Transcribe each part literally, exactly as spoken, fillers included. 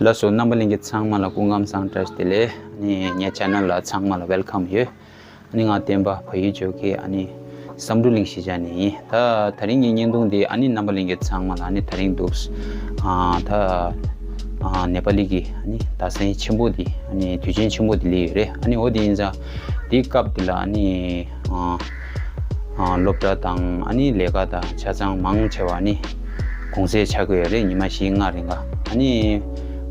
ལགས་སོ། རྣམ་པ་ལྷན་རྒྱས་ཚང་མ་ལ་སྐུ་ཁམས་བཟང་བཀྲ་ཤིས་བདེ་ལེགས། ཨ་ནི་ངའི་ཆེ་ནལ་ལ་ཚང་མ་ལ་ཝེལ་ཀམ་ཡོད། ཨ་ནི་ང་བསྟན་པ་བལ་ཡུལ་ཇོ་ཁེ། ཨ་ནི་བསམ་གྲུབ་གླིང་གཞིས་ཆགས་ནས་ཡིན། ད་དེ་རིང་གི་བརྙན་ཐུང་འདི་ཨ་ནི་རྣམ་པ་ལྷན་རྒྱས་ཚང་མ་ལ་ཨ་ནི་དེ་རིང་འདུག་ཨ་ད་ཨ་ནེ་པ་ལི་གི་ཨ་ནི་ཟླ་གཟེངས་ཆེན་པོ་འདི་ཨ་ནི་དུས་ཆེན་ཆེན་པོ་འདི་སླེབས་ཡོད་རེད། ཨ་ནི་འོ་དེ་ཡིན་ཙང་དེའི་སྐབས་འདི་ལ་ཨ་ནི་ཨ་ཨ་སློབ་གྲྭ་དང་ཨ་ནི་ལས་ཀ་དང་ཆ་ཚང་མང་ཆེ་བ་ཨ་ནི་གུང་སེང་ཆགས་ཀྱི་ཡོད་རེད། ཉི་མ་བཞི་ལྔ་རིང་ག་ཨ་ནི་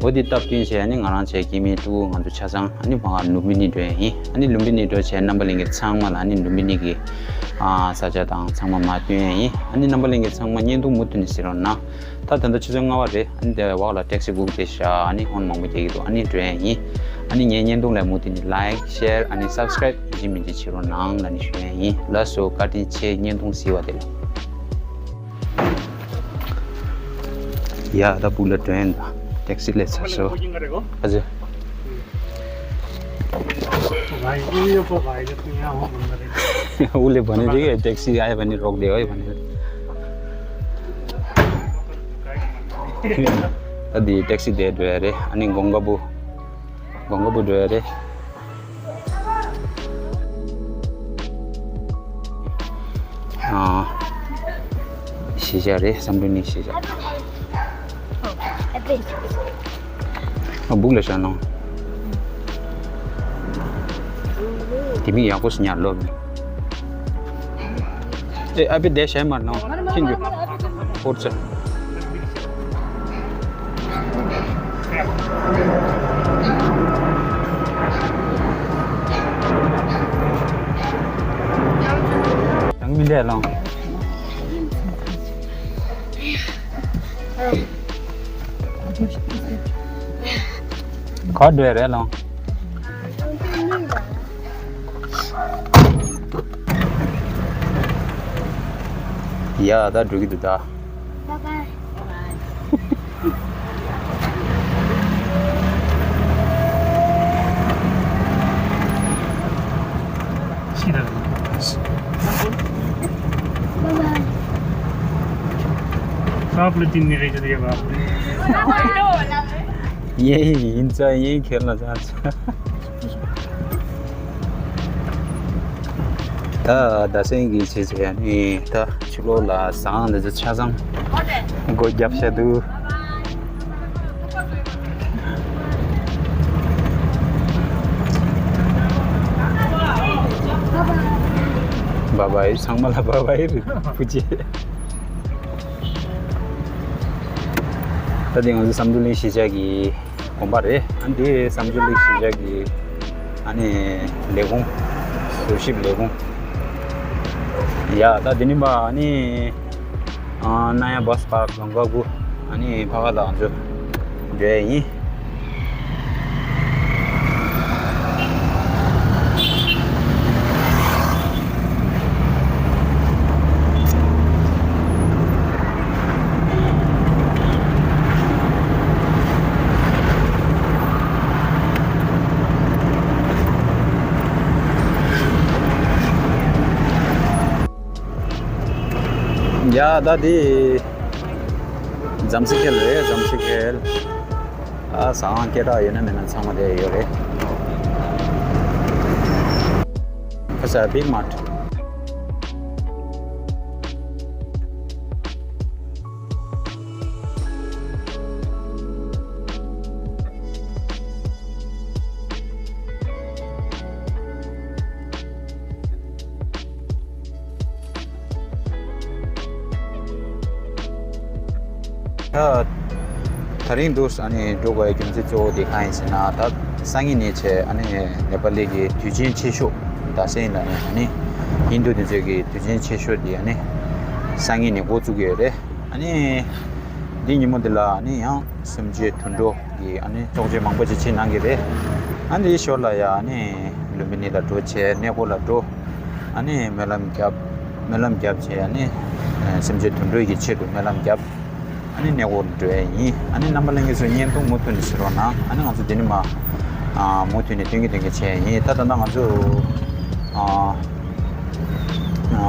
འོ་དེ་སྟབས་བསྟུན་བྱས་ཨ་ནི་ང་རང་བཅས་སྐྱེ་དམན་ཕྲུ་གུ་ང་ཚོ་ཆ་ཚང་ཨ་ནི་ཕ་ག་ལུམ་བི་ནི་འགྲོ་ཡ་ཡིན། ཨ་ནི་ལུམ་བི་ནི་འགྲོ་བྱས་རྣམ་པ་ལྷན་རྒྱས་ཚང་མ་ལ་ཨ་ནི་ལུམ་བི་ནི་གི་ཨ་ས་ཆ་དང་ཚང་མ་མར་སྟོན་ཡ་ཡིན། ཨ་ནི་རྣམ་པ་ལྷན་རྒྱས་ཚང་མ་བརྙན་ཐུང་མུ་མཐུད་ནས་གཟིགས་རོགས་གནང་། ད་ད་ལྟ་ཆུ་ཚོད་ལྔ་པ་རེད། ཨ་ནི་དེ་འོག་ལ་ཊེག་སི་སྒུག་བསྡད་ཤག་ཨ་ནི་ཧོན་མང་པོ་རྒྱག་གི་འདུག་ཨ་ནི་འགྲོ་ཡ་ཡིན། ཨ་ནི་ངའི་བརྙན་ཐུང་ལ་མུ་མཐུད་ནས་ལའིཀ་ཤེར་ཨ་ནི་སབ་སི་ཀ་རའིབ་ཡིན་གཅིག་མིན་གཅིག་བྱེད་རོགས་གནང་ལབ་ནས་ཞུ་ཡ་ཡིན། ལགས་སོ། བཀའ་དྲིན་ཆེ། བརྙན་ཐུང་གཟིགས་པ་དེ་ལ། ཡ་ད་སྦུག་ལ་འགྲོ་ཡ་ཡིན། ད་ཊེག་སི་སླེབས་ཚར་སོང་། ཨ་ཙི། भाई, उनके ऊपर भाई ने तो यहाँ हो बंदा रहे। उसले भने थियो कि ट्याक्सी आयो भने रोकिदियो है भनेर। अदि ट्याक्सी दिएर गयो अरे। अनि गङ्गाबु गङ्गाबु गयो अरे। अँ, सिजा अरे, सम्पूर्ण सिजा। ཨ་སྦུག་ལ་བཞག་ནོ། དེ་མིག་ཡག་པོ་ཞིག་ཉར་ལོ། ཨེ་ཨ་པི་དེ་བྱས་མར་ནོ། ཁྱིན་རྒྱུ། ཧོར་ཚ། དང་མི་འདྲ་ལོང་། ག་འདྲ་རེད་ལོང་། ཡ་ད་འགྲོ་གི་འདུག་ད། Bye bye. Bye bye. बाप रे, तीन नहीं रह जाते बाप रे। यही हिंसा, यही खेलना चाहता। ད་ཟླ་གཟེངས་ཀྱི་ཆེད་དུ་ཡ་ནི་ད་ཕྱི་ལོགས་ལ་ཟངས་འདི་ཚོ་ཆ་ཚང་སྒོ་བརྒྱབ་བཞག་འདུག་བཱ་བཱའི། ཚང་མ་ལ་བཱ་བཱའི་རེད་བུ་ཅེ། ད་དེ་ང་ཚོ་བསམ་གྲུབ་གླིང་གཞིས་ཆགས་ཀྱི་དགོན་པ་རེད། ཨ་ནི་དེ་བསམ་གྲུབ་གླིང་གཞིས་ཆགས་ཀྱི་ཨ་ནི་ལས་ཁུངས། ཟུར་ཞིབ་ལས་ཁུངས། ཡ་ད་དེ་ནི་མ་ཨ་ནི་ཨ་ན་ཡ་བཱས་པཱརྐ་ལམ་ཁ་གུ་ཨ་ནི་ཕ་ག་ལ་ང་ཚོ་འགྲོ་ཡ་ཡིན། ཡ་ད་དེ་ཛམ་སེ་ཁེལ་རེད། ཛམ་སེ་ཁེལ། ཨ་ཟངས་སྐད་གྲགས་ཡོད་ན་མེད་ན་ཚང་མ་དེ་ཡོད་རེད། It's a big mart. ད་ད་རིང་འདུག་ཨ་ནི་འགྲོ་དགོས་རྒྱུ་མཚན་གཙོ་བོ་དེ་གང་ཡིན་ཟེར་ན། ད་སང་ཉིན་ནས་བྱས་ཨ་ནི་ནེ་པ་ལི་གི་དུས་ཆེན་ཆེ་ཤོས་ཟླ་གཟེངས་ལ་ནི་ཨ་ནི་ཧིན་དུ་དེ་ཚོའི་གི་དུས་ཆེན་ཆེ་ཤོས་དེ་ཨ་ནི་སང་ཉིན་ནས་འགོ་བཙུགས་ཀྱི་ཡོད་རེད། ཨ་ནི་འདི་ཉིན་མོ་འདི་ལ་ཨ་ནི་ཡང་སེམས་ཅན་དུད་འགྲོ་གི་ཨ་ནི་གཏོང་སྤྱོད་མང་པོ་ཅིག་བྱེད་གནང་གི་རེད། ཨ་ནི་འདིའི་ཞོར་ལ་ཡ་ཨ་ནི་ལུམ་བི་ནི་ལ་འགྲོ་བྱས་གནས་སྐོར་ལ་འགྲོ། ཨ་ནི་སྨོན་ལམ་བརྒྱབ། སྨོན་ལམ་བརྒྱབ་བྱས་ཨ་ནི་སེམས་ཅན་དུད་འགྲོ་གི་ཆེད་དུ་སྨོན་ལམ་བརྒྱབ། ཨ་ནི་གནས་སྐོར་འགྲོ་ཡ་ཡིན། ཨ་ནི་རྣམ་པ་ལྷན་རྒྱས་ཚོས་བརྙན་ཐུང་མུ་མཐུད་ནས་གཟིགས་རོགས་གནང་། ཨ་ནི་ང་ཚོ་འདི་ནས་མ་ཨ་མུ་མཐུད་ནས་སྟོན་གྱི་སྟོན་གྱི་བྱས་ཡིན། ད་ད་ལྟ་ང་ཚོ་ཨ་ཨ་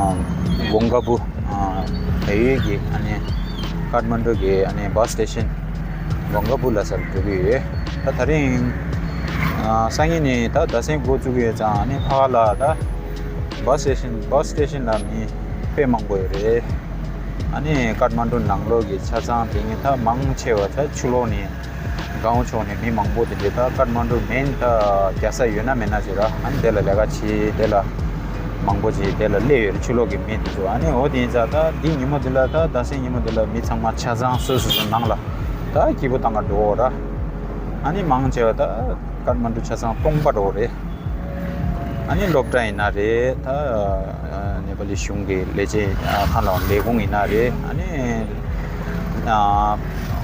གོང་དཀར་པོ་ཨ་བལ་ཡུལ་གྱི་ཨ་ནི་ཀཱཐ་མན་ཌུ་གི་ཨ་ནི་བཱས་སི་ཊེ་ཤན་ གོང་ག་པུ་ལ་སར་འགྲོ་གི་ཡོད། ད་དེ་རིང་ཨ་སང་ཉིན་ནས་ད་སྡ་སེ་འགོ་བཙུགས་ཡོད་ཙང་ཨ་ནི་ཕ་ག་ལ་ད་བྷ་སི་སི་ཊེ་ཤན་བྷ་སི་སི་ཊེ་ཤན་ལ་མི་དཔེ་མང་པོ་ཡོད་རེད། ཨ་ནི་ཀཏ་མན་ཌུ་ནང་ལོགས་ཀྱི་ཆ་ཚང་དེ་ཉིད་ད་མང་ཆེ་བ་ད་ཕྱི་ལོགས་ནས་གང་ཕྱོགས་ནས་མི་མང་པོ་དེ་འདྲ་ད་ཀཏ་མན་ཌུ་མེན་ད་རྒྱག་ས་ཡོད་ན་མེད་ན་ཅིག་ར་ཨ་ནི་དེ་ལ་ལས་ཀ་བྱེད་དེ་ལ་མང་པོ་ཅིག་དེ་ལ་སླེབས་ཡོད་རེད། ཕྱི་ལོགས་ཀྱི་མི་དེ་ཚོ་ཨ་ནི་འོ་དེ་ཡིན་ཙང་ད་འདི་ཉིན་མོ་འདི་ལ་ད་སྡ་སེ་ཉིན་མོ་འདི་ལ་མི་ཚང་མ་ཆ་ཚང་སོ་སོ་སོ་ནང་ལ་ད་སྐྱིད་པོ་བཏང་ག་འགྲོ་འོ་ར། ཨ་ནི་མང་ཆེ་བ་ད་ཀཏ་མན་ཌུ་ཆ་ཚང་སྟོང་པ་འགྲོ་རེད། ཨ་ནི་སློབ་གྲྭ་ཡིན་ན་རེད། ད་ནེ་པ་ལི་གཞུང་གི་ལས་བྱེད་ཁང་ལ་ལས་ཁུངས་ཡིན་ན་རེད། ཨ་ནི་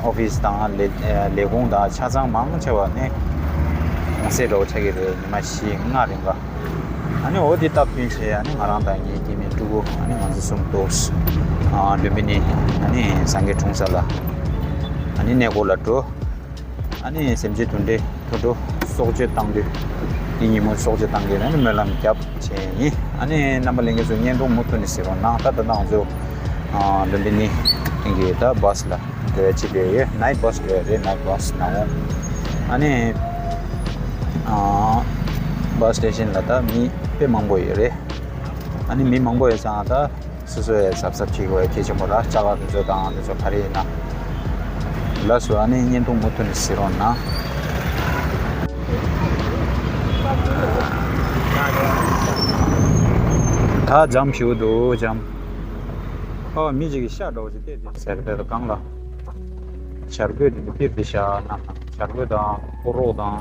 ཨོ་ཕི་སི་དང་ལས་ལས་ཁུངས་དང་ཆ་ཚང་མང་ཆེ་བ་ནི་གོང་ཚད་འགྲོ་ཆགས་ཀྱི་རེད། ཉི་མ་བཞི་ལྔ་རིང་ག་ཨ་ནི་འོ་དེ་སྟབས་བསྟུན་བྱས་ཨ་ནི་ང་རང་དང་ངའི་སྐྱེ་དམན་ཕྲུ་གུ་ཨ་ནི་ང་ཚོ་གསུམ་ཏོག་ལུམ་བི་ནི་ཨ་ནི་སངས་རྒྱས་འཁྲུངས་ས་ལ་ཨ་ནི་གནས་སྐོར་ལ་འགྲོ། ཨ་ནི་སེམས་ཅན་དེ་འདྲའི་ཐུགས་སྤྲོ་གསོག་བརྗོད་བཏང་དུས་འདི་ཉིན་མོ་གསོག་བརྗོད་བཏང་གི་ཨ་ནི་སྨོན་ལམ་རྒྱབ་བྱས་ཡིན། ཨ་ནི་རྣམ་པ་ལྷན་རྒྱས་ཚོ་བརྙན་ཐུང་མུ་མཐུད་ནས་གཟིགས་རོགས་གནང་། ད་ད་ལྟ་ང་ཚོ་ལུམ་བི་ནི་གི་ད་བྷ་སི་ལ་འགྲོ་ཡ་ཅིག་རེད་ཡོད། ནའིཊ་བྷ་སི་འགྲོ་ཡ་རེད། ནའིཊ་བྷ་སི་ནང་ངོ་ཨ་ནི་བྷ་སི་སི་ཊེ་ཤན་ལ་ད་མི་དཔེ་མང་པོ་ཡོད་རེད། ཨ་ནི་མི་མང་པོ་ཡོད་ཙང་ད་སོ་སོས་གཟབ་གཟབ་བྱེད་དགོས་གལ་ཆེན་པོ་ར། ལྕགས་ལ་དེ་ཚོ་དང་དེ་ཚོ་ག་རེ་ཡིན་ན། ལགས་སོ། ཨ་ནི་བརྙན་ཐུང་མུ་མཐུད་ནས་གཟིགས་རོགས་གནང་། ད་འཇམ་ཞིག་འདུག་འཇམ། ཨོ་མི་གཅིག་གིས་ཤ་འདྲ་བོ་ཞིག་བལྟས་ཏེ་ཟེར་དེ་གང་ལ། བྱ་རྒོད་དེ་ཕིབས་ཏེ་ཤ་རྣམས་བྱ་རྒོད་དང་ཕོ་རོག་དང་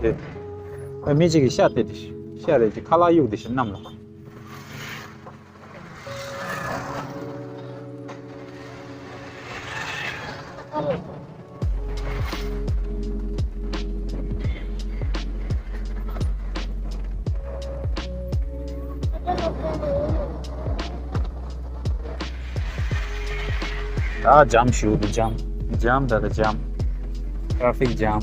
དེ། ཨོ་མི་གཅིག་གིས་ཤ་བལྟས་ཏེ་ཤ་རེད་ཅིག་ཁ་ལག་གཡུག་དེ་ཤ་རྣམས་ལ། ད་འཇམ་ཞིག་འདུག་འཇམ། འཇམ་ད་ད་འཇམ། ཊ་ར་ཕིག་འཇམ།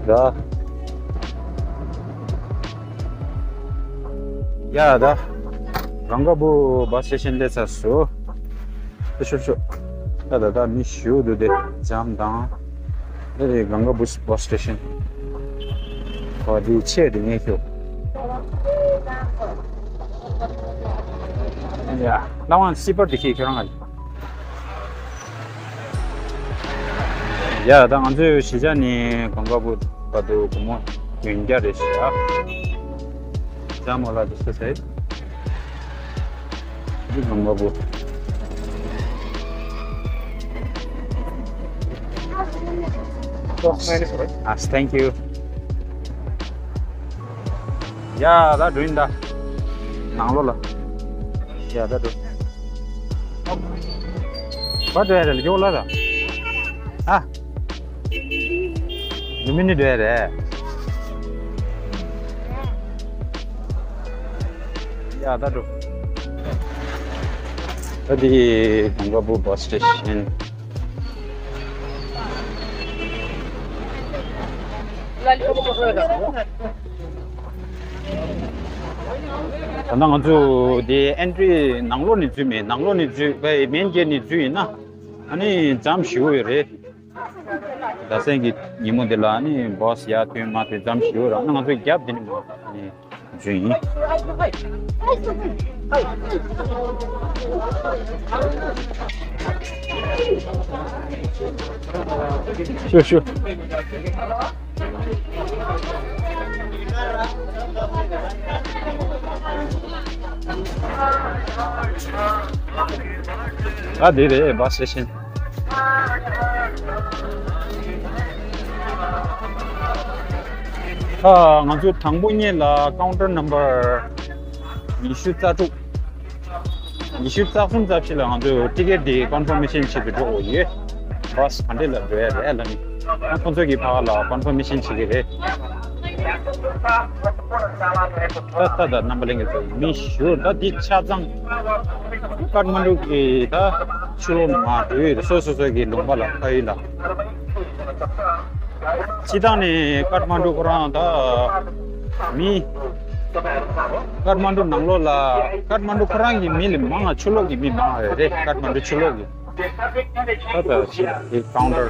ད། ཡ་ད། གངས་དཀར་སྦུག་བྷ་སི་སི་ཊེ་ཤན་སླེབས་ཚར་སོང་། ཤོག་ཤོག་ཤོག་ད་ད་ད་མི་ཞུ་འདུག་དེ་འཇམ་དང་། འདི་རེད་གངས་དཀར་སྦུག་བྷ་སི་སི་ཊེ་ཤན། ཨོ་འདི་ཆེ་འདི་ངས་ཤོག་ཡ། ལ་དབང་སི་པར་འདི་ཁྱེད་ཁྱོད་རང་ང་། ཡ་ད་ང་ཚོས་གཞིས་ཆགས་ནས་གངས་དཀར་སྦུག་བར་དུ་སྒོར་མོ་བདུན་བརྒྱ་རེད་ཤག་ཇམ་མོ་ལ་དུ་སུ་ཟེར། འདི་གངས་དཀར་སྦུག་ཨ། Thank you. ཡ་ད་འགྲོ་ཡིན་ད། ནང་ལོགས་ལ། ཡ་ད་འགྲོ། བ་འགྲོ་ཡ་རེད་ལ་ཡོག་ལ་ད། ཨ། ལུམ་བི་ནི་འགྲོ་ཡ་རེད། ཡ་ད་འགྲོ། ད་འདི་གངས་དཀར་སྦུག་བྷ་སི་སི་ཊེ་ཤན། ད་ལྟ་ང་ཚོ་དེ་ཨེན་ཊི་རི་ནང་ལོགས་ནས་འཛུལ་མེད། ནང་ལོགས་ནས་འཛུལ་བའི་མེན་གེ་ཊི་ནས་འཛུལ་ཡིན་ན་ཨ་ནི་འཇམ་ཞེ་པོ་ཡོད་རེད། ད་སེང་གི་ཉིན་མོ་འདི་ལ་ཨ་ནི་བྷ་སི་ཡར་ཐོན་མར་ཐོན་འཇམ་ཞེ་པོ་ཡོད་རེད། ཨ་ནི་ང་ཚོ་རྒྱབ་འདི་ནས་མར་ཨ་ནི། ཞུ་ཡིན། ཞུ་ཞུ། ཨ་འདི་རེད་བྷ་སི་སི་ཊེ་ཤན། ཨ། ང་ཚོ་དང་པོ་ཉིད་ལ་ཀའུན་ཊར་ནམ་བར་ཉི་ཤུ་རྩ་དྲུག་ཉི་ཤུ་རྩ་གསུམ་རྩ་བཞི་ལ་ང་ཚོས་ཊི་ཀེ་ཊི་འདི་ཀོན་ཕོར་མེ་ཤན་བྱེད་དུ་འགྲོ་དགོས་ཡོད། བྷ་སི་ག་འདྲས་ལ་འགྲོ་ཡ་རེད་ལབ་ནི། ཨ་ཁོང་ཚོ་གིས་ཕ་ག་ལ་ཀོན་ཕོར་མེ་ཤན་བྱེད་ཀྱི་རེད། ད་ད་ད་རྣམ་པ་ལྷན་རྒྱས་ཚོ། མི་ཞུ་ད་འདི་ཆ་ཚང་ཀ་ཐ་མན་ཌུ་གི་ད་ཕྱི་ལོགས་མར་འགྲོ་ཡི་རེད། སོ་སོ་སོ་གི་ལུང་པ་ལ་ཕ་ཡུལ་ལ། སྤྱི་བཏང་ནས་ཀ་ཐ་མན་ཌུ་ཁོ་རང་ད་མི་ཀ་ཐ་མན་ཌུ་ནང་ལོགས་ལ་ཀ་ཐ་མན་ཌུ་ཁོ་རང་གི་མི་ལས་མང་ང་ཕྱི་ལོགས་ཀྱི་མི་མང་བ་རེད། ཀ་ཐ་མན་ཌུ་ཕྱི་ལོགས་ཀྱི། ད་ད་ཞིག་དེ་ཀའུན་ཊར་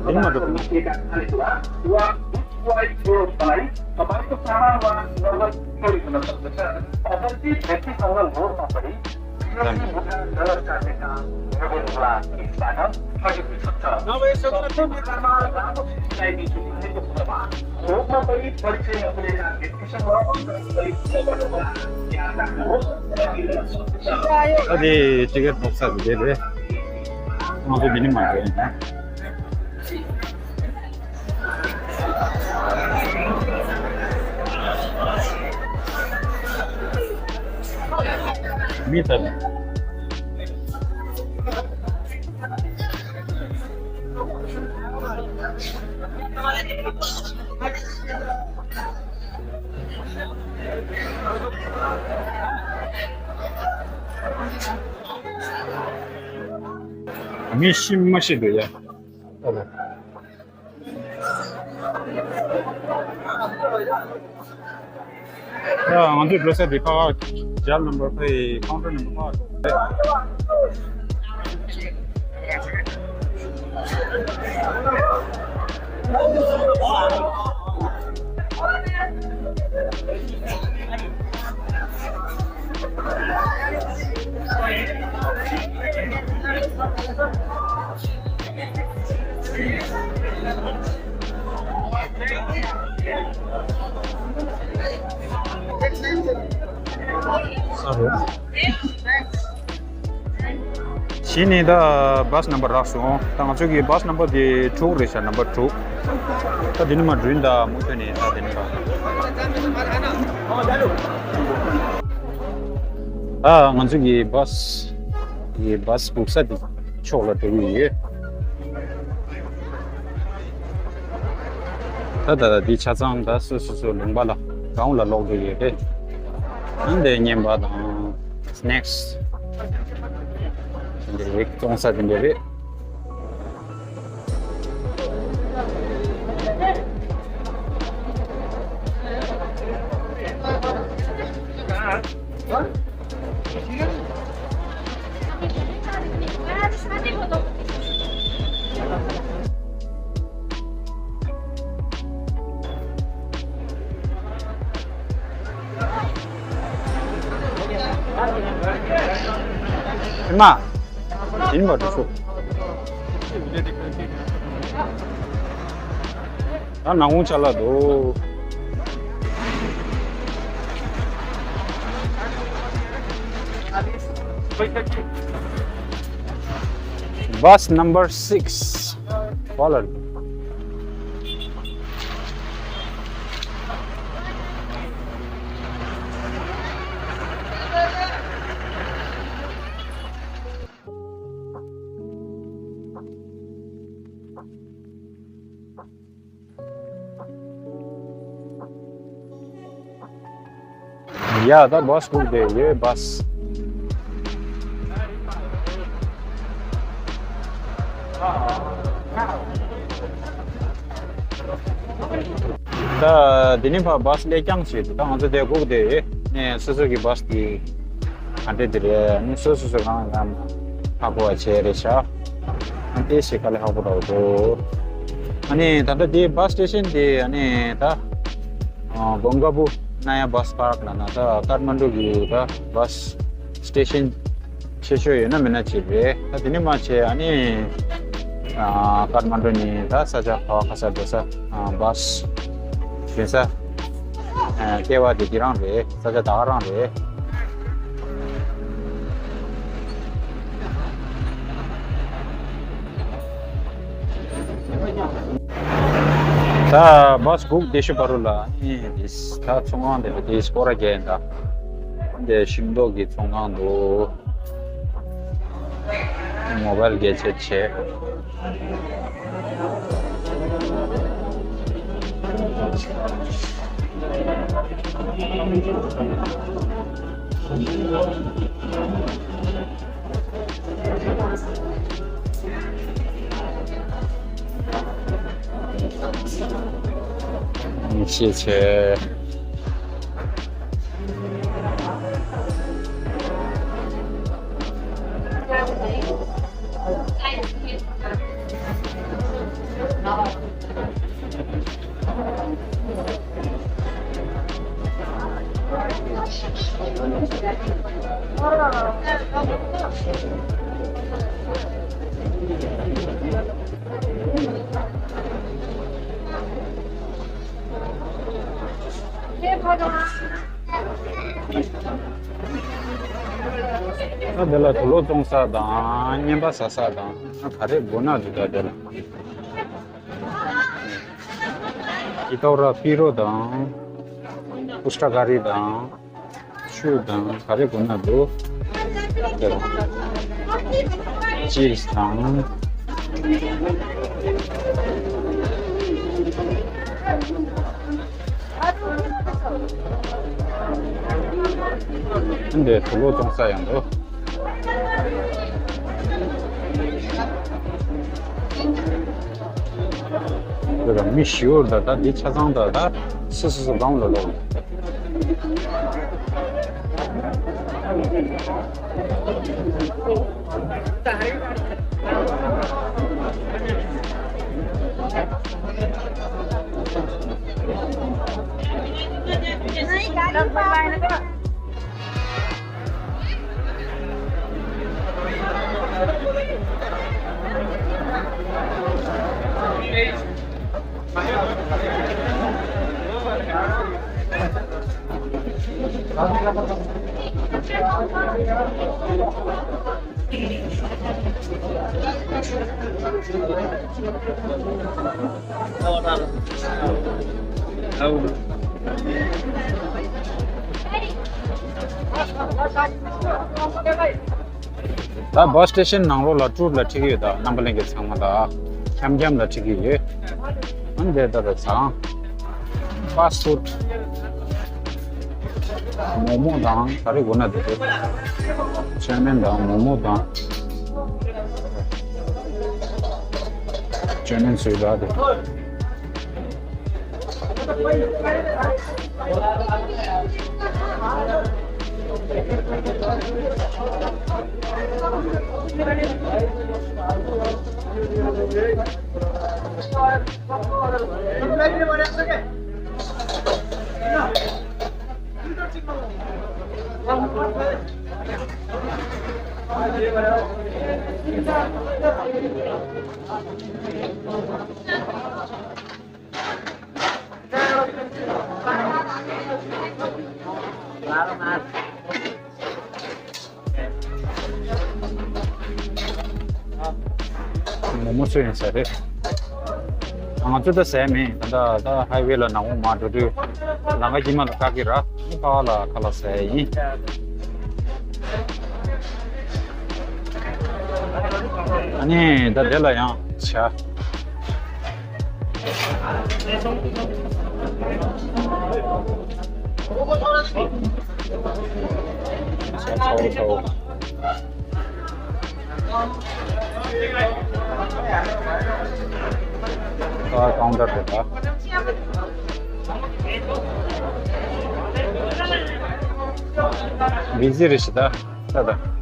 ཡིན་མ་འགྲོ་གི། ད་དེ་ཊི་ཀེ་ཊི་འབོག་ས་དེ་རེད། ང་ཚོ་འདི་ནས་མར་འགྲོ་ཡིན། མི་ད། མི་ཤི་མ་ཤི་འདུག་ཡ། ཡ། ང་ཚོའི་འགྲོ་ས་དེ་ཕ་ག་ཇལ་ནམ་བར་ཕ་ཡི་ཀའུན་ཊར་ནམ་བར་ཕ་ག་རེད། གཞི་ནས་ད་བྷ་སི་ནམ་བར་རག་སོང་། ད་ང་ཚོ་གི་བྷ་སི་ནམ་བར་དེ་དྲུག་རེད་ཤག་ནམ་བར་དྲུག་ད་དེ་ནས་མར་འགྲོ་ཡིན། ད་མུ་མཐུད་ནས་ད་དེ་ནས་ད། ད་ང་ཚོ་གི་བྷ་སི་གི་བྷ་སི་སྒུག་ས་དེ་ཕྱོགས་ལ་འགྲོ་གི་ཡོད། ད་ད་ད་འདི་ཆ་ཚང་ད་སོ་སོ་སོ་ལུང་པ་ལ་གང་ལ་ལོག་འགྲོ་ཡོད་རེད། ཨ་འདི་བརྙན་པ་དང་སི་ནེག་སི་འདི་རེད། བཙོང་ས་དེ་འདི་རེད། ཨེ་མ། ཡིན་པ་འགྲོ་ཤོག་ད་ནང་ཁོང་ཅ་ལག་འདུག Bus number six. Follow. ཡ་ད་བྷ་སི་སྒུག་བསྡད་ཡོད། བྷ་སི། ད་འདི་ནས་ཕར་བྷ་སི་སླེབས་རྐྱང་བྱས་ཏེ། ད་ང་ཚོ་དེ་སྒུག་བསྡད་ཡོད། ནས་སོ་སོ་གི་བྷ་སི་དེ་ག་འདྲ་དེ་རེད། ནས་སོ་སོ་སོ་རང་རང་ཧ་གོ་བ་བྱས་རེད་ཤག་ཨ་དེ་ཞིག་ག་ལེ་ཧ་གོ་ར་འདུག་ཨ་ནི་ད་ལྟ་དེ་བྷ་སི་སི་ཊེ་ཤན་དེ་ཨ་ནི་ད་གོང་ཀ་པུ་ན་ཡ་བྷ་སི་པཱརྐ་ལབ་ན་ད་ཀ་ཐ་མན་ཌུ་གི་ད་བྷ་སི་སི་ཊེ་ཤན་ཆེ་ཤོས་ཡོད་ན་མེད་ན་ཅིག་རེད། ད་དེ་ནས་མར་བྱས་ཨ་ནི་ཀ་ཐ་མན་ཌུ་ནས་ད་ས་ཆ་ག་བ་ག་ས་འགྲོ་ས་བྷ་སི་ཞོན་ས་ལྟེ་བ་དེ་དེ་རང་རེད། ས་ཆ་ད་ག་རང་རེད། ད་བྷ་སི་སྒུག་བསྡད་ཤུལ་བར་དུ་ལ་ཨེ་དེ་ད་ཚོང་ཁང་དེ་ལ་དེ་སྐོར་ར་རྒྱག་ཡིན། ད་དེ་ཤིང་ཏོག་གི་ཚོང་ཁང་འདུག་མོ་བྷལ་གལ་ཆེ་ཆེ། 谢谢。 ད་དེ་ལ་དུག་ལོག་བཙོང་ས་དང་རྔན་པ་ཟ་ས་དང་ག་རེ་དགོས་ན་འདུག་ད་དེ་ལ། ཨི་ཏོག་ར་པི་རོ་དང་། ཕུ་སྟ་ཀ་རི་དང་། ཆུ་དང་ག་རེ་དགོས་ན་འདུག་ཅི་སི་དང་། འདི་དུག་ལོག་བཙོང་ས་ཡང་འདུག་འདི་ལ་མི་ཞི་བོ་འདྲ། ད་འདི་ཆ་ཚང་ད་ད་སུ་སུ་སུ་གང་ལ་ལོག་ད་བྷ་སི་སི་ཊེ་ཤན་ནང་ལོགས་ལ་ཊུར་ལ་ཁྲིད་ཀྱི་ཡོད། ད་རྣམ་པ་ལྷན་རྒྱས་ཚང་མ་ད་འཁྱམ་འཁྱམ་ལ་ཁྲིད་ཀྱི་ཡོད། ཨ་ནི་དེ་ལྟར་ཚང་། ཕ་སི་ཊི་ཕུཌ། མོག་མོག་དང་ག་རེ་དགོས་ན་དེ་ཚོ། ཅོ་ནན་དང་མོག་མོག་དང་། ཅོ་ནན་བཟོས་ད་དེ། མོག་མོག་བཟོས་ཡིན་ས་རེད། ང་ཚོ་ད་ཟས་མེད། ད་ད་ད་ཧའི་ཝེ་ལ་ནང་ལོགས་མར་འགྲོ་དུས་ལམ་ཁ་དཀྱིལ་མ་ལ་བཀག་གི་ར། ཨ་ནི་ཀ་བ་ལ་ཁ་ལག་ཟས་ཡིན། ཨ་ནི་ད་དེ་ལ་ཡང་བྱ། བྱ་ཚ་བོ་ཚ་བོ། ཀ་བ་ཀའུན་ཊར་རེད་ད། བི་ཟི་རེད་ཤག་ད། ད་ད།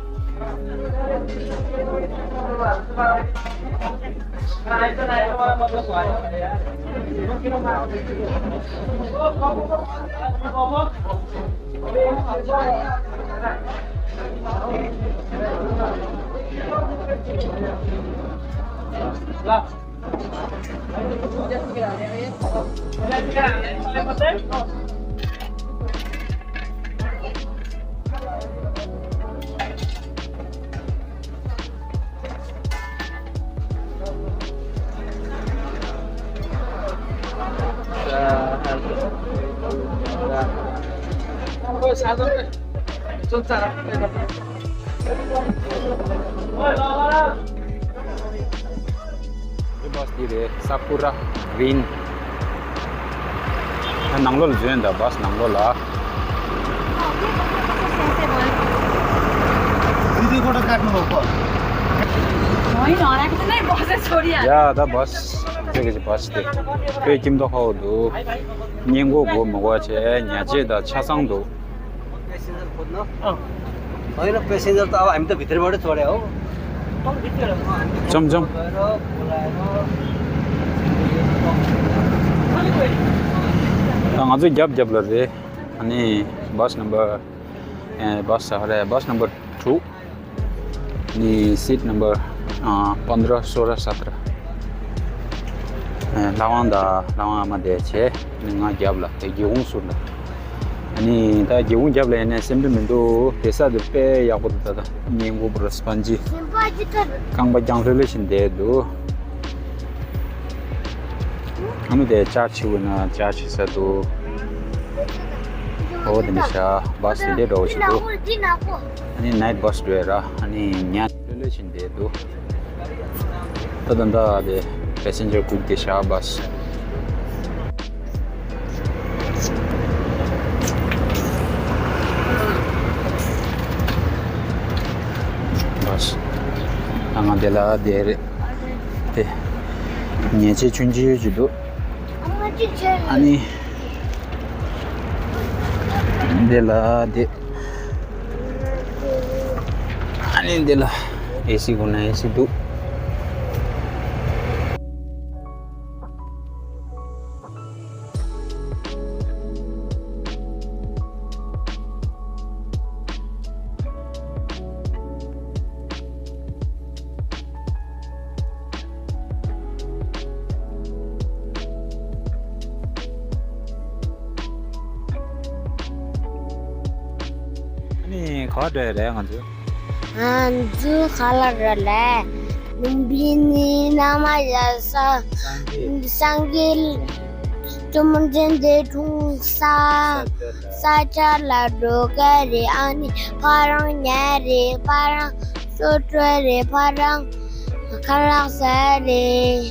འདི་བྷ་སི་འདི་རེད། ས་ཕུ་ར་གྷི་རིན། ད་ནང་ལོགས་ལ་འཛུལ་ཡོད་ད། བཱས་ནང་ལོགས་ལ། दिदी गोटा काट्नु भएको। होइन, हराएको त नै बसेर छोडिहाल्यो। ཡ་ད་བཱས་ཚེ་གི་བཱས་དེ་དཔེ་ཁྱིམ་ཐོག་ཁ་བོ་འདུག་སྙན་གོ་གོ་མི་གོ་བྱས་ཉ་ཆེ་ད་ཆ་ཚང་འདུག होइन, प्यासेन्जर त अब हामी त भित्रबाटै चढ्यो हो। चम चम। ང་ཚོ་རྒྱབ་རྒྱབ་ལ་རེད། ཨ་ནི་བཱས་ནམ་བར་ཨེ་བཱས་ས་རེད། བཱས་ནམ་བར་ཊུ། ནི་སིཊ་ནམ་བར་ཨ་पन्ध्र, सोह्र, सत्र། ལྷ་དབང་དང་ལྷ་དབང་ཨ་མ་དེ་བྱས། ནི་ང་རྒྱབ་ལ་དེ་སྒེའུ་ཁུང་ཟུར་ལ། ཨ་ནི་ད་སྒེའུ་ཁུང་རྒྱབ་ལ་ཡིན་ནའི་སེམས་ཁྲལ་མི་འདུག་དེ་ས་དེ་དཔེ་ཡག་པོ་འདུག་ད་ད་ཉིན་གུང་པོ་ར་སྤོན་ཇི་རྐང་པ་རྒྱང་ལྷོད་ལྷོད་བཞིན་བསྡད་འདུག་ཨ་ནི་དེ་ཅར་ཆི་བོ་ན་ཅར་ཆི་ས་འདུག་ཨོ་དེ་འདྲ་ཤག་བཱས་དེ་འདྲ་འགྲོ་བཞིན་འདུག་ཨ་ནི་ནའིཊ་བཱས་འགྲོ་ཡ་ར། ཨ་ནི་ཉ་ལྷོད་ལྷོད་བཞིན་བསྡད་འདུག་ད་ད་ད་དེ་པེ་སེན་ཇར་སྒུག་དེ་ཤག་བཱས། བཱས། ད་ང་དེ་ལ་དེ་རེད། དེ་ཉལ་ཆས་ཆུང་ཆུང་ཅིག་འདུག་ཨ་ནི། འདི་ལ་འདི། ཨ་ནི་འདི་ལ་ཨེ་སི་དགོས་ན་ཨེ་སི་འདུག་ཨ་ནི་ག་པར་འགྲོ་ཡ་རེད་ང་ཚོ། ང་ཚོ་ག་ལ་འགྲོ་ལེ། ལུམ་བི་ནི་ན་མ་ཡ་ས། སངས་རྒྱས། སངས་རྒྱས་བཅོམ་ལྡན་འདས་འཁྲུངས་ས། ས་ཆ་ལ་འགྲོ་གི་རེད། ཨ་ནི་ཕ་རང་ཉལ་རེད། ཕ་རང་སོ་བྲོ་རེད། ཕ་རང་ཁ་ལག་ཟ་རེད།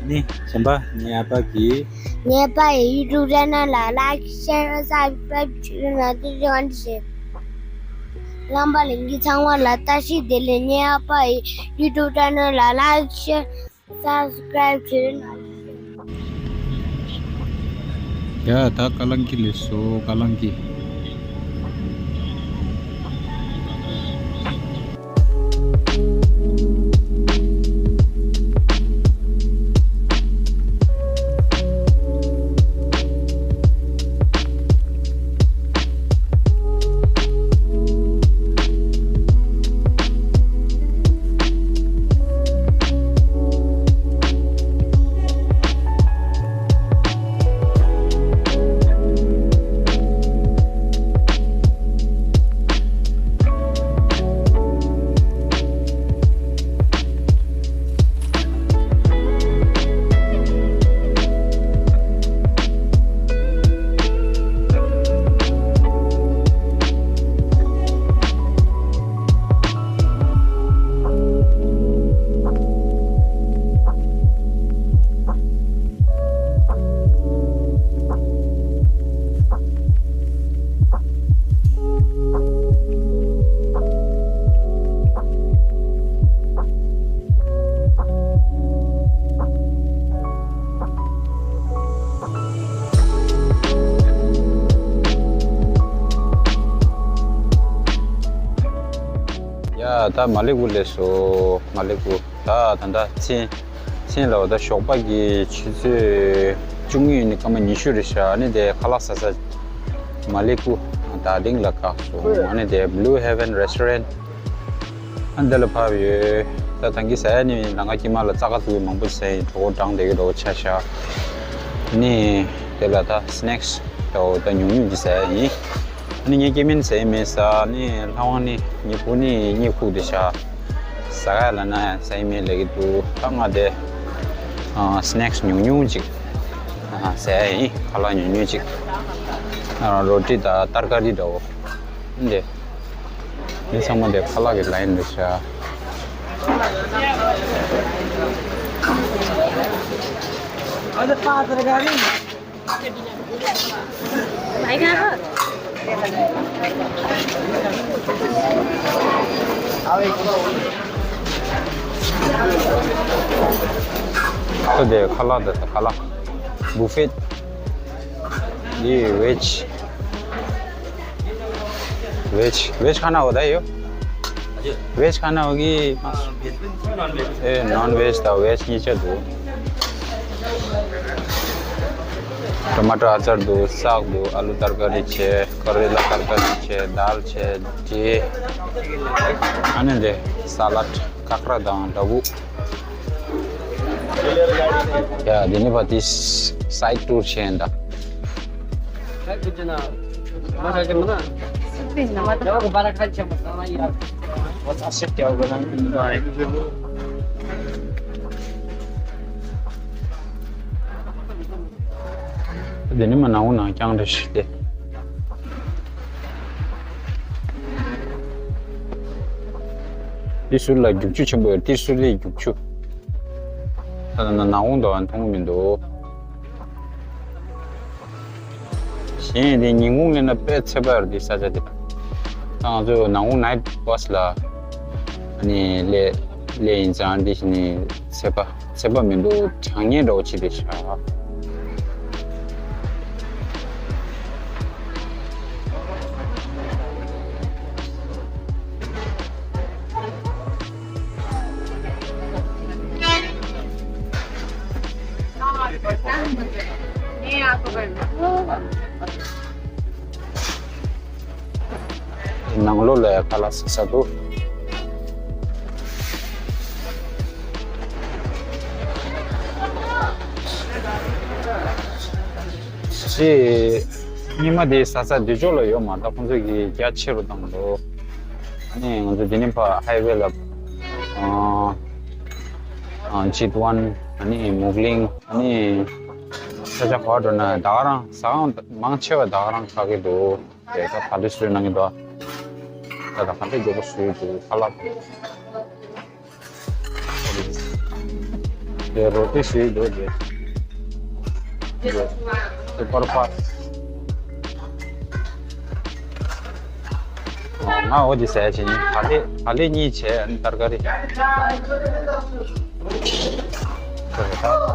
ནི་གཞན་པ་ངའི་ཨ་ཕ་གིས། ངའི་ཨ་ཕ་ཡི་ཡུ་ཊུབ་ཆེ་ནལ་ལ་ལའིཀ་ཤེར་སབ་སི་ཀྲའིབ་བྱེད་རོགས་གནང་། ཐུགས་རྗེ་ཆེ། རྣམ་པ་ལྷན་རྒྱས་ཚང་མ་ལ་བཀྲ་ཤིས་བདེ་ལེགས། ངའི་ཨ་ཕ་ཡི་ཡུ་ཊུབ་ཆེ་ནལ་ལ་ལའིཀ་ཤེར་སབ་སི་ཀྲའིབ་བྱེད་རོགས་གནང་། ཡ་ད་ཀ་ལང་ཀི་ལས་སོ་ཀ་ལང་ཀི། ཡ་ད་མ་ལི་ཀུ་ལས་སོ་མ་ལི་ཀུ། ད་ད་ད་ཚེ་ཚེ་ལ་བ་ད་ཞོགས་པ་གི་ཆུ་ཚོད་བཅུ་གཉིས་ནས་སྐར་མ་ཉི་ཤུ་རེད་ཤག་ཨ་ནི་དེ་ཁ་ལག་ཟ་ས་མ་ལི་ཀུ་ད་དིང་ལ་བཀག་སོང་། ཨ་ནི་དེ་Blue Heaven Restaurant ཨ་འདི་ལ་ཕབ་ཡོད། ད་ད་གིན་ཟ་ཡ་ནི་ལམ་ཁ་དཀྱིལ་མ་ལ་རྩྭ་ཁ་ཚུགས་མང་པོ་ཟ་ཡིན། གྲོད་ཁོག་གྲང་བསྡད་ཀྱི་འདྲ་བོ་ཆགས་ཤག་ཨ་ནི་དེ་ལ་ད་སི་ནེག་སི་འདྲ་བོ་ད་ཉུང་ཉུང་ཅིག་ཟ་ཡ་ཡིན། ཨ་ནི་ངས་སྐྱེ་དམན་ཟ་ཡི་མེད་ཟེར། ཨ་ནི་ལྷ་དབང་ནི་ངའི་བུ་ནི་གཉིད་ཁུག་བསྡད་ཤག་ཟ་ག་ལབ་ན་ཟ་ཡི་མེད་ལབ་ཀྱི་འདུག་ད་ང་དེ་ཨ་སི་ནེག་སི་ཉུང་ཉུང་ཅིག་ཨ་ཟ་ཡ་ཡིན། ཁ་ལག་ཉུང་ཉུང་ཅིག་ཨ་རོ་ཊི་དང་ཏར་ཀ་རི་འདྲ་བོ་འདི། འདི་ཚང་མ་དེ་ཁ་ལག་གི་ལ་ཡིན་འདུག་ཤག་ཁ་ལག་དེ་ཁ་ལག་བུ་ཕེ། འདི་ཝེཇ། ཝེཇ་ཝེཇ་ཁ་ན་འོ་ད་ཡོད། ཝེཇ་ཁ་ན་འོ་གི། ཨེ་ནོན་ཝེཇ་དང་ཝེཇ་གཉིས་ཆ་འདུག། ཊོ་མ་ཊོ་ཨ་ཅར་འདུག། སག་འདུག། ཨ་ལུ་ཏར་ཀ་རི་བྱས། ཀ་རེ་ལ་ཏར་ཀ་རི་བྱས། དཱལ་བྱས། ཅེ། ཨ་ནི་འདི་ས་ལད། ཀ་ཁྲ་དང་ལྡ་གུ། ཡ་འདི་ནི་བ་དེ་སའིཌ་ཊུར་བྱས་ཡིན་ད། དེ་ནི་མ་ནང་འོ་ནང་རྐྱང་རེ་ཞིག་སྟེ། དེ་ཟུར་ལ་རྒྱུག་ཆུ་ཆེན་པོ་ཡོད། དེ་ཟུར་ལས་རྒྱུག་ཆུ། ད་ནང་འོ་འདུག་མཐོང་མི་འདུག། གཞན་དེ་ཉིན་གུང་སླེབས་ན་དཔེ་ཚད་པ་རེད། དེ་ས་ཆ་དེ། ད་ང་ཚོ་ནང་འོ་ནའིཊ་བྷ་སི་ལ་ཨ་ནི་སླེབས་སླེབས་ཡིན་ཙང་དེ་བཞིན་ནི་ཚད་པ། ཚད་པ་མི་འདུག། གྲང་ཉལ་འདྲ་བོ་བྱེད་བསྡད་ཤག། ནང་ལོགས་ལ་ཡ་ཁ་ལག་ཟ་ས་འདུག། ཅེ། ཉི་མ་དེ་ཟ་ས་འདི་ཕྱོགས་ལ་ཡོད་མ་རེད། ད་ཁོང་ཚོས་ཀྱི་རྒྱ་ཆེ་རུ་བཏང་འདུག། ཨ་ནི་ང་ཚོ་འདི་ནས་ཕར་ཧའི་ཝེ་ལ་ཨ་ཨ་ཇིད་ཝན། ཨ་ནི་མུག་ལིང་། ཨ་ནི་ས་ཆ་ག་པར་འགྲོ་ན་ད་ག་རང་ཟ་ཁང་མང་ཆེ་བ་ད་ག་རང་ཆགས་ཀྱི་འདུག། དེ་ད་ག་ལེ་བཟོས་གནང་གི་འདུག། ད་ད་ག་འདྲ་མགྱོགས་པོ་བཟོས་འདུག་ཁ་ལག་དེ། དེ་རོ་ཏི་བཟོས་འདུག་དེ། དེ་སུ་པར་ཕཱསི། ང་འོ་དེ་ཟས་བྱས་ནི་བག་ལེབ། བག་ལེབ་གཉིས་བྱས། ཨ་ནི་ཏར་ཀ་རི།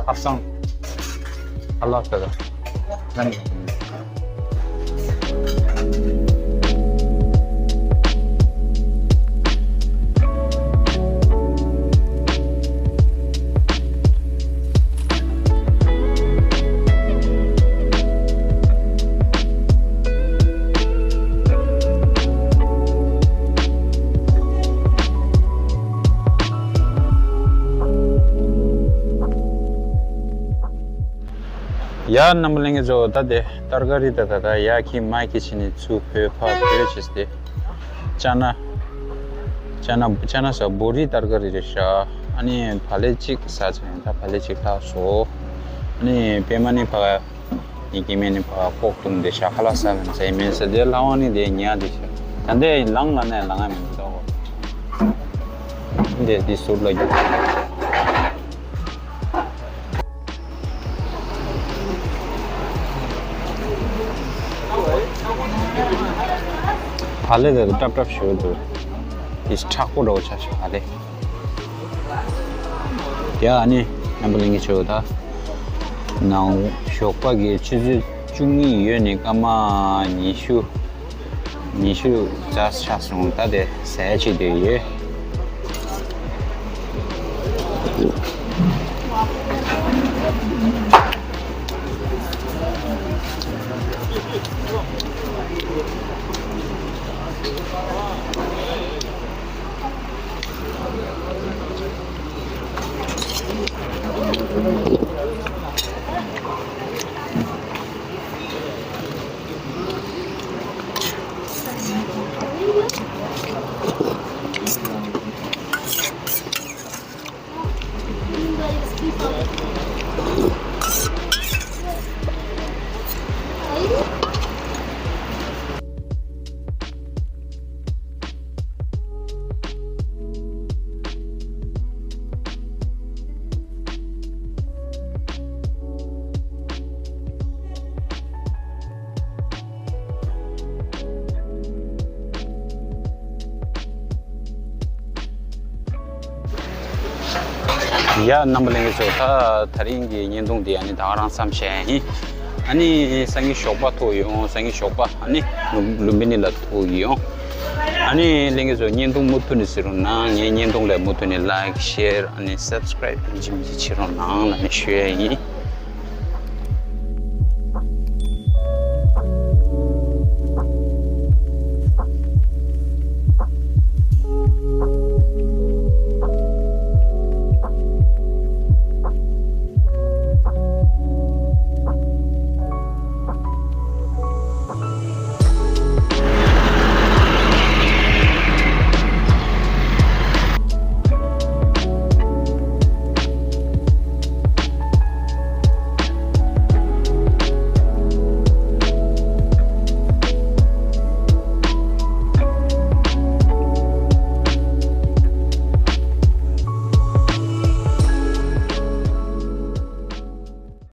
ཁ་སང་ཁ་ལག་ཟ་ད་ནི། ཡ་རྣམ་པ་ལྷན་རྒྱས་ཚོ། ད་དེ་ཏར་ཀ་རི་ད་ད་ད་ཡ་ཁི་མ་ཁི་ཕྱིན་ནས་ཚུར་བོད་ཕར་བོད་བྱས་ཏེ། ཅ་ན། ཅ་ན་ཅ་ན་ཟ་བོ་རི་ཏར་ཀ་རི་རེད་ཤག། ཨ་ནི་བག་ལེབ་གཅིག་ཟ་ཚར་ཡིན། ད་བག་ལེབ་གཅིག་ལྷག་སོང་། ཨ་ནི་པད་མ་ནི་ཕ་ག་ནི་སྐྱེ་དམན་ནི་ཕ་ག་ལྐོག་བཏུང་བསྡད་ཤག། ཁ་ལག་ཟ་ལ་ཟ་ཡི་མེད་ཟེར། དེ་ལྷ་དབང་ནི་དེ་ཉལ་བསྡད་ཤག། ད་འདི་ལངས་ལ་ནས་ལངས་ཡ་མི་འདུག་ད་འོ། འདི་འདི་ཟུར་ལ་རྒྱུག། བག་ལེབ་དེ་སྲབ་སྲབ་ཞིག་འདུག། དེ་མཁྲེགས་པོ་འདྲ་བོ་ཆགས་ཤག་བག་ལེབ། ཡ་ཨ་ནི་རྣམ་པ་ལྷན་རྒྱས་ཚོ། ད་ནང་ཞོགས་པ་གི་ཆུ་ཚོད་བཅུ་གཉིས་ཡོལ་ནས་སྐར་མ་ཉི་ཤུ། ཉི་ཤུ་རྩ་ཆགས་སོང་། ད་དེ་ཟས་བྱེད་དུས་ཡོད། ཡ་རྣམ་པ་ལྷན་རྒྱས་ཚོ། ད་ད་རིང་གི་བརྙན་ཐུང་འདི་ཨ་ནི་ད་ག་རང་མཚམས་བཞག་ཡིན། ཨ་ནི་སང་ཉིན་ཞོགས་པ་ཐུག་ཡོང་། སང་ཉིན་ཞོགས་པ་ཨ་ནི་ལུམ་ལུམ་བི་ནི་ལ་ཐུག་ཡོང་། ཨ་ནི་ལྷན་རྒྱས་ཚོ་བརྙན་ཐུང་མུ་མཐུད་ནས་གཟིགས་རོགས་གནང་། ངའི་བརྙན་ཐུང་ལ་མུ་མཐུད་ནས་ལའིཀ་ཤེར་ཨ་ནི་སབ་སི་ཀ་རའིབ་ཡིན་གཅིག་མིན་གཅིག་བྱེད་རོགས་གནང་ལབ་ནས་ཞུ་ཡ་ཡིན།